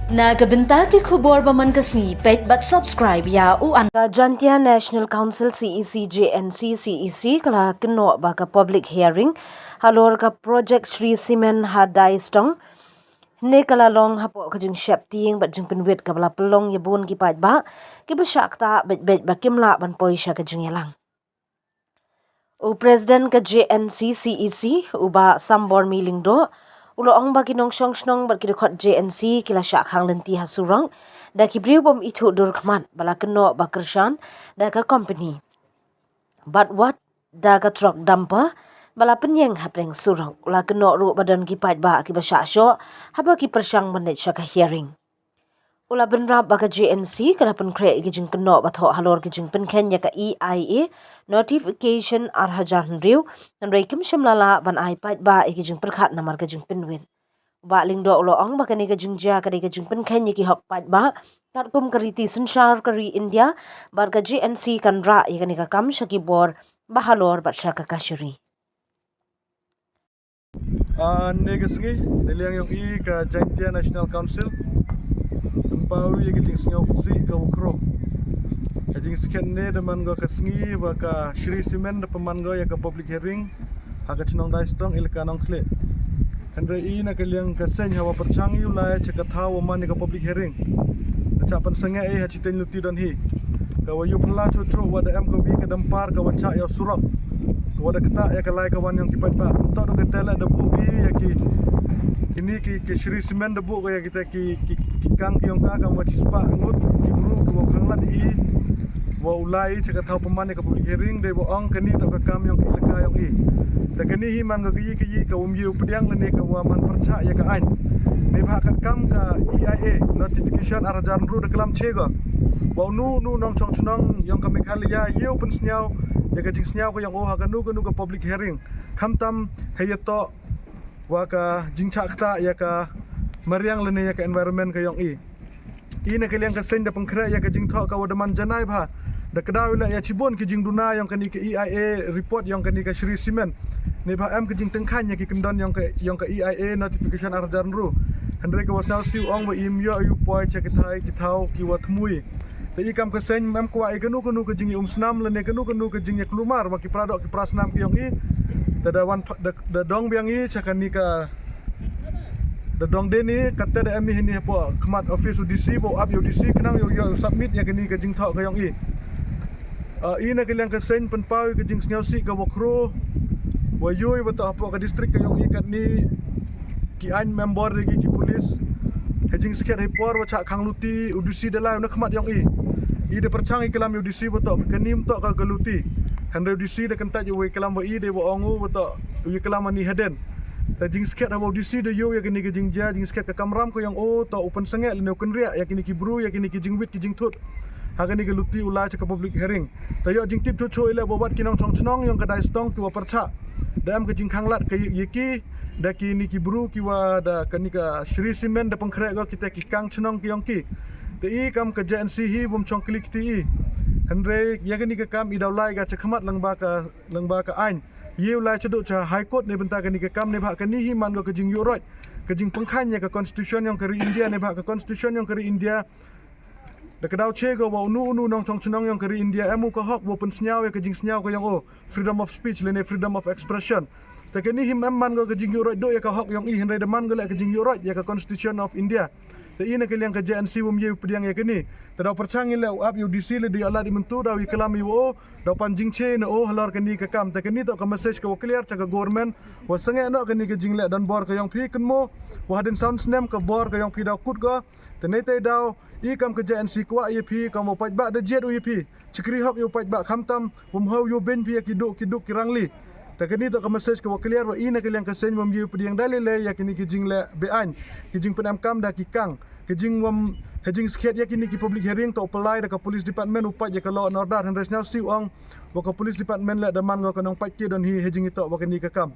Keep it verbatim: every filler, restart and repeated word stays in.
Na ka bynta ki khubor ba man ka sngi, peit bad subscribe ïa u an. Ka Jaintia National Council C E C J N C C E C ka la kynnoh ba ka public hearing halor ka project Shree Cement ha Daistong. Hynne ka la long hapoh ka jingsheptieng bad jingpynwit kaba la pynlong ïa bun ki paidbah kiba shah ktah beit beit ba kim lah ban poi sha ka jingïalang. U President ka J N C C E C, u Bah Sambormi Lyngdoh, u la ong ba ki nongshong shnong bad ki dkhot J N C ki la shah khang lynti ha surok da ki briew bym ithuh dur khmat ba la kynnoh ba kyrshan da ka company. Bad wat da ka truck dumper ba la pynïeng hapdeng surok. U la kynnoh ruh ba don ki paidbah kiba shah shoh haba ki pyrshang ban leit sha ka hearing. U la bynrap ba ka J N C ka la pynkhreh ïa ki jingkynnoh ba thoh halor ki jingpynkheiñ ïa ka E I A notification ar hajar hynriew, hynrei kim shym la lah ban ai paidbah ïa ki jingpyrkhat namar ka jingpynwit. U Bah Lyngdoh u la ong ba kane ka jingjia ka dei ka jingpynkheiñ ïa ki hok paidbah katkum ka riti synshar ka ri India, bad ka J N C kan rah ïa kane ka kam sha ki bor ba halor bad sha ka kashari. Ah, ne ka sngi, ne liang ïong i ka Jaintia National Council, pynpaw ïa ka jingsngewsih ka wakhro. Ka jingskhem ne da man go ka sngi ba ka Shree Cement da pynman go ïa ka public hearing ha ka chnong Daistong, elaka Nongkhlieh. Hynrei i na ka liang ka seng hawa pyrchang ïa u lai cha ka thaw wa man ïa ka public hearing. Ka cha pynsangeh i ha chiteng luti don hi. Ka wa yu pynla chuh chuh wa da em ka wi ka dampar ka wa cha ïa u surok. Ka wa da ktah ïa ka lai ka wan ïong ki paidbah. Ym toh da ka tela da buh wi ïa ki, kini ki, ki Shree Cement da buh ka ïa kita ki, ki, ki kang ki ïong ka kam wa chispah ngut ki bru ki wa khang lad i wa u lai cha ka thaw pynman ïa ka public hearing dei wa ong kani toh ka kam ïong ka elaka ïong i. Ta kani hi man ka yi ka yi ka um yi u pdiang lane ka wa man pyrchah ïa ka ain. Dei ba kat kam ka E I A notification ar hajar ynru da klam che ka wa unu unu nongchong chnong ïong ka Meghalaya ïa u pynsngew ïa ka jingsngew ka ïong u ha kanu kanu ka public hearing. Khamtam hei ïa toh wa ka jingchah ktah ïa ka mariang lane ïa ka environment ka ïong i. I na ka liang ka seng da pynkhreh ïa ka jingthoh ka wa da man janai bha. Da kdaw ïa la ïa chibun ki jingduna ïong kani ka E I A report ïong kani ka Shree Cement. Ne ba em ka jingtengkhan ïa ki kyndon ïong ka, ïong ka E I A notification ar hajar ynru. Hynrei ka wa sngewsih ong wa im ïoh ïa u poi cha ki thai ki thaw ki wa thmui. Te i kam ka seng mem kwah i kanu kanu ka jingïaumsnam lane kanu kanu ka jingïaklumar wa ki pradok ki prasnam ki ïong i. Te da wan pha-, da, da dong biang i cha kani ka, da dong den i katte da em i hini hapoh khmat office u D C wa u ap ïa u D C khnang ïa u, ïa u submit ïa kani ka jingthoh ka ïong i. Ah, i na ka liang ka seng pynpaw ïa ka jingsngewsih ka wakhro wa ïoh i wa toh hapoh ka district ka ïong i katni ki ain member ïa ki, ki police. Hei jingskhet hei por wa chah khang luti u D C da lai u na khmat ïong i. I da pyrchang i klam ïa u D C wa toh kani ym toh ka, ka luti. Hynrei u D C da kyntait ïa u wa i klam wa i dei wa ong u wa toh u i klam ani haden. Ta jingskhet ha wa u D C da ïoh ïa kani ka jingjia jingskhet ka kamram ka ïong u toh u pynsangeh lane u kynriah ïa kini ki bru ïa kini ki jingwit ki jingthut. Ha kani ka luti u lai cha ka public hearing. Ta ïoh jingtip chuh chuh i leh wa wat ki nongchong chnong ïong ka Daistong ki wa pyrchah. Da em ka jingkhang lad ka ïa ki da kini ki bru ki wa da kani ka Shree Cement da pynkhreh go kita ki kang chnong ki ïong ki. Te i kam ka J N C hi wum chong kli kti i. Hynrei ïa kani ka kam i daw lai ka cha khmat lang ba ka, lang ba ka ain. Ïa u lai cha duh cha High Court ne bynta kani ka kam ne ba kani hi man go ka jingïuh roit. Ka jingpynkhan ïa ka constitution ïong ka ri India ne ba ka constitution ïong ka ri India. Da ka daw che ka wa unu unu nongchong chnong ïong ka ri India em u ka hok wa pynsngew ïa ka jingsngew ka ïong u freedom of speech lane freedom of expression. Ta kani hi em man go ka jingïuh roit duh ïa ka hok ïong i hynrei da man go leh ka jingïuh roit ïa ka Constitution of India. Ta i na ka liang ka J N C wum ïa u pdiang ïa kani. Ta daw pyrchang i leh u ap ïa u D C leh da ïa lad i myntu daw i klam i wa u daw pan jingche na u halor kani ka kam. Ta kani toh ka message ka wa clear cha ka government wa sangeh noh kani ka jingleh don bor ka ïong phi kynmo wa hadin saw snem ka bor ka ïong phi daw kut go. Te nei te daw i kam ka J N C kwah ïa phi kam u paidbah da jied u ïa phi. Chikri hok ïa u paidbah khamtam wum hau ïa u beiñ phi ïa ki duk ki duk ki rangli. Te kani toh ka message ka wa clear wa i na ka liang ka seng wum ïa u pdiang da lei lei ïa kini ki jingleh be-aiñ ki jingpynem kam da ki kang ki jingwum ha jingskhet ïa kini ki public hearing toh u pynlai da ka police department u pait ïa ka law and order hynrei sngewsih ong wa ka police department leh da man go ka nongpait ki don hi ha jingitoh wa kani ka kam.